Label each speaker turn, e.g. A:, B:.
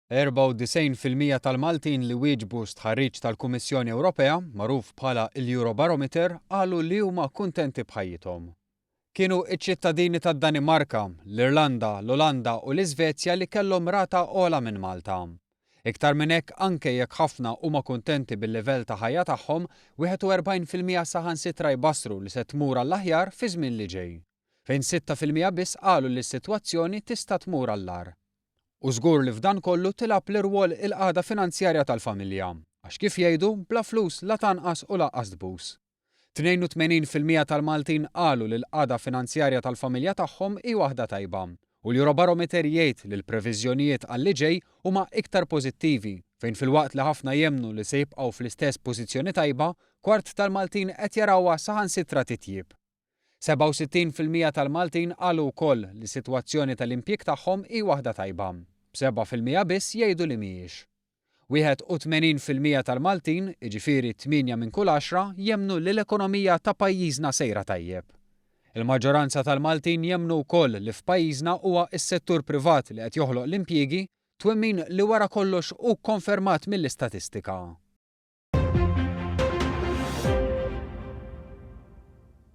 A: 94% tal-Maltin li wieġbu stħarriġ tal-Kummissjoni Ewropea, magħruf bħala l-Eurobarometer, qalu li huma kuntenti b'ħajjithom. Kienu ċ-ċittadini tad-Danimarka, l-Irlanda, l-Olanda u l-Iżvezja li kellhom rata ogħla minn Malta. Iktar minn hekk, anke jekk ħafna huma kuntenti bil-livell ta' ħajja tagħhom, 41% saħansitra jbassru li se tmur għall-aħjar fiż-żmien li ġej. Fejn 6% biss qalu li s-sitwazzjoni tista' tmur għall-agħar. U żgur li f'dan kollu tilgħab l-irwol il-qagħda finanzjarja tal-familja, għax kif jgħidu, bla flus la tanqas u lanqas tbus. 82% tal-Maltin qalu li l-qagħda finanzjarja tal-familja tagħhom hi waħda tajba, u l-Eurobarometer jgħid li l-previżjonijiet għal li ġej huma iktar pożittivi, fejn filwaqt li ħafna jemmnu li se jibqgħu fl-istess pożizzjoni tajba, kwart tal-Maltin qed jarawha saħansitra titjieb. 67% tal-Maltin qalu wkoll li s-sitwazzjoni tal-impjieg tagħhom hi waħda tajba, b'7% biss jgħidu li mhijiex. 81% tal-Maltin, jiġifieri tmienja minn kull għaxra, jemmnu li l-ekonomija ta' pajjiżna sejra tajjeb. Il-maġġoranza tal-Maltin jemmnu wkoll li f'pajjiżna huwa s-settur privat li qed joħloq l-impjiegi, twemmin li wara kollox hu kkonfermat mill-istatistika.